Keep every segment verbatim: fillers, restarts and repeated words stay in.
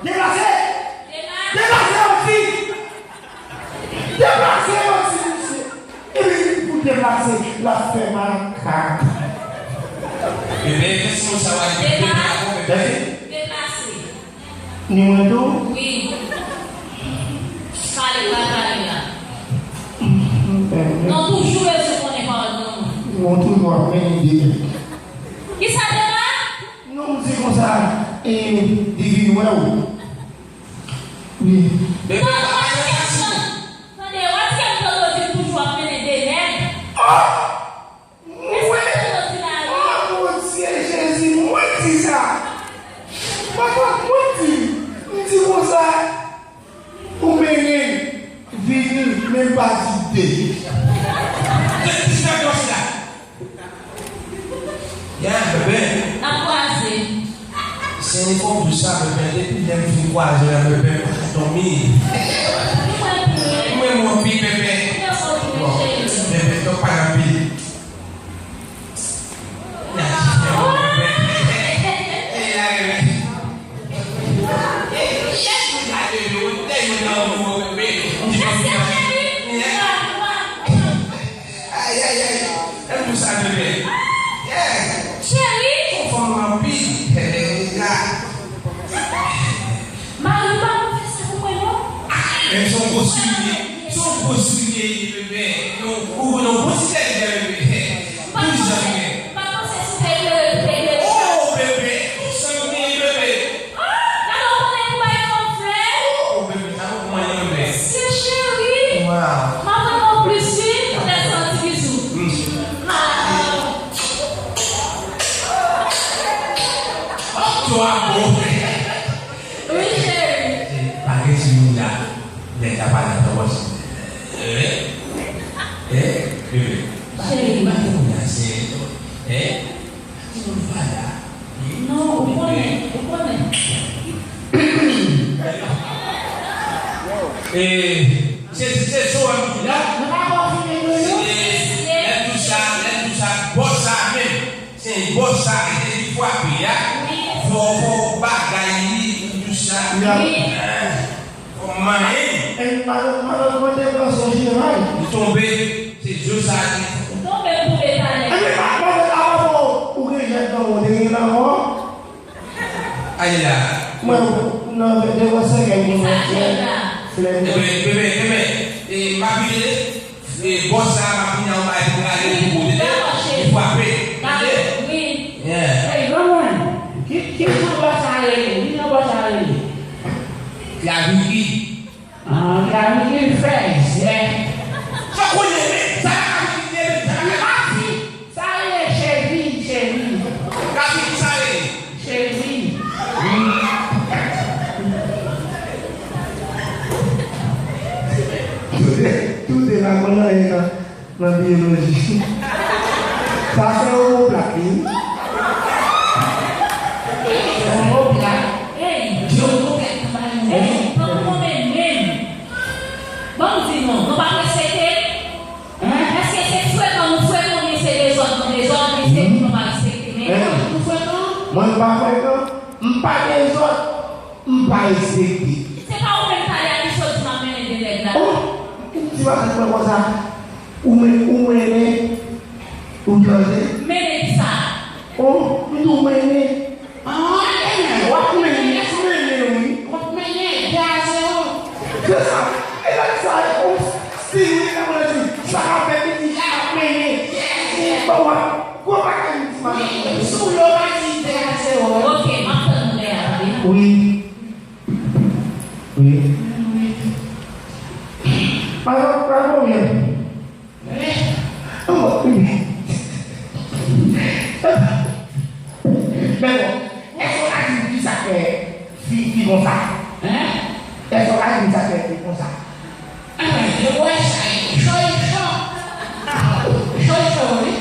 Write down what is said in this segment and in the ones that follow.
Deplase! Deplase, yo di! Deplase, yo di, mesye! Epi pou deplase, l ap fè makak. Ebyen, fè ti moun sa w a di, deplase. Deplase. Ni mwen tou? Wi. Pale pa pale la. Non, toujou bezwen konnen pawòl granmoun. Mwen toujou ap mennen de nèg. Kisa, Dema? Non, m di konsa, e, li vin wè w. Wi. Bebe, pa pale ansanm. Tande, w ap fè m tande w di m toujou ap mennen de nèg. Oh! Mwen, oh, Bondye, Jezi, mwen di sa. Papa, mwen di, m di konsa. Ou mennen vini, men m pa di de. Kisa dòs la? Ya, bebe. N ap kwaze. Se yon konplis sa, bebe. Depi lè m fin kwaze la, bebe, m pa ka dòmi. Mwen, mwen, mwen, bebe. Bon, bebe, donk pa nan pil. Ayayay, èm pou sa bebe. Yeah. Cheri. Ou fanm anpil. Hey, la. Mari pa konn fè sa pou mwen, non. Men se yon gwo sirye. Se yon gwo sirye, bebe. Yon, ou, yon gwo sirye, bebe. Hey. Toujou bebe. M pa panse si w te eklere, ou te eklere. Oh, bebe. Tout sa yo genyen, bebe. Ah, gade w konnen pou bay fanm flè. Oh, bebe, sa yo kòman ye, bebe. Mesye cheri. Wow. M ap fè w plis, wi. Fè sa yon ti bizou. Mm. Ah. Oh, to a bon. Wi, cheri. Pa gen timoun la. Nèg la pale anpil. Eh? Eh? Bebe. Cheri. Pa gen timoun la, se, eh? Timoun pa la. Non, ou konnen, ou konnen. E, se, se zo a ki la. Se, lè m di w sa, lè m di w sa, bòs sa menm. Se bòs sa, se li frape a. Fò, fò bagay li, li di w sa. Wi. Fò manyen. E malè, malè, mwen te panse w jeneral. Li tonbe. Se zo sa ki. Tonbe pou detalè. Epi pa, pa, pa, pa, ou gen jèt nan ou, te gen nan ou. Ay la. Mwen, nan de wè se gen moun flèm. Bebe, bebe, bebe. E, m ap vide. E, bòs sa, m ap vin nan yon bagay pou rale pou kote. Li frape. Tande? Wi. Yeah. Ey, granmoun, ki, ki jan bòs sa rele? Ki jan bòs sa rele? Klaviki. Ah, klaviki fèzè. Sa konnen, men, sa klaviki ye, men, sa klaviki. Sa rele cheviy, cheviy. Klaviki sa rele? Cheviy. Tou de, tou de la konn anyen nan. Nan biyoloji. Sa se omoplak, wi. Omoplak. Ey, di omoplak nan bal nou. Ey, tankou konbyen menm. Ban m di nou, nou pa respekte? Èske se frekan nou frekan oubyen se dezòd nou dezòd, men se moun nou pa respekte? Men nou frekan? Mwen m pa frekan, m pa dezòd. M pa respekte. Se pa ou menm talè a ki sot di m ap mennen de nèg la? Oh, m di matant mwen konsa, ou men, ou mennen, ou tande? Mennen kisa? Oh, m di w mennen. Ah, mennen, w ap mennen, w ap mennen, wi. W ap mennen, de a zewo. Se sa, e lè sa, oh, si wi, lè mwen di, sa k ap fèt, li di, l ap mennen. Bon, w ap, gwo bagay, m di matant mwen. Wi, m sou yo, pa di de a zewo. Ok, m ap tann ou lè a, tande. Wi. Wi. Wi. Pa, pa pwoblèm. Wi. An bon, wi. Men bon, èske w ka di m kisa k fè fi, fi konsa? Hein? Èske w ka di m sa k fè fi konsa? Anben, yo wè sa, cho e cho. Cho e cho, wi.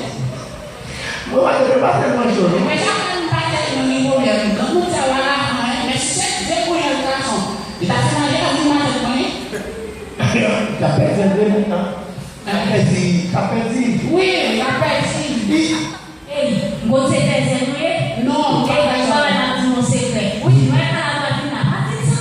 Mwen pa te, pa tèlman cho, non. Men sa fè m pa tèlman gen pwoblèm. Granmoun sa yo a la, men, men si se de pou jèn gason, li ta fè manje avè matant mwen, wi. Li ta pèdi vre mentnan. Li ta pèdi, li ta pèdi. Wi, li ta pèdi. Li Ey, m konn se fèzè nou ye? Non, m pa fèzè. Ey, m ap di nou yon sekrè. Wi. Lè kalav la vin la, pa di l se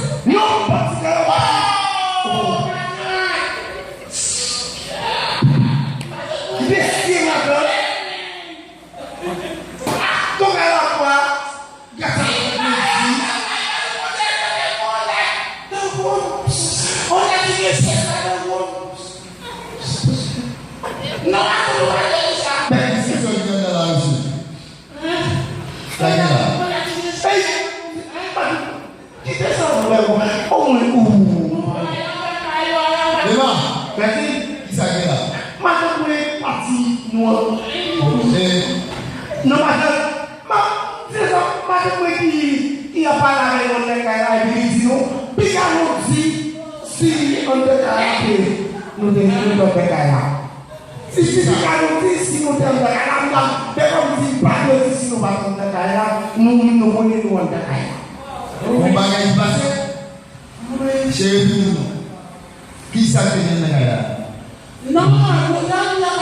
Kite sa vre, omwen ou. Ema, gade, ki sa gen la? Madanm mwen pati nou an. Ok. Non, madanm, ma, se sa, madanm mwen ki, ki ap pale avè nou anndan kay la, epi li di nou, piga nou di, si anndan kay la, ke nou te, nou te anndan kay la. Si, si, piga nou di, si nou te anndan kay la, m ta, devan m di, pa dwe di, si nou pa t anndan kay la, nou, nou konnen nou anndan kay la. Yon bagay ki pase? Cheri, di nou non. Ki sa k te gen nan kay la? Non, nou t ap, nou t ap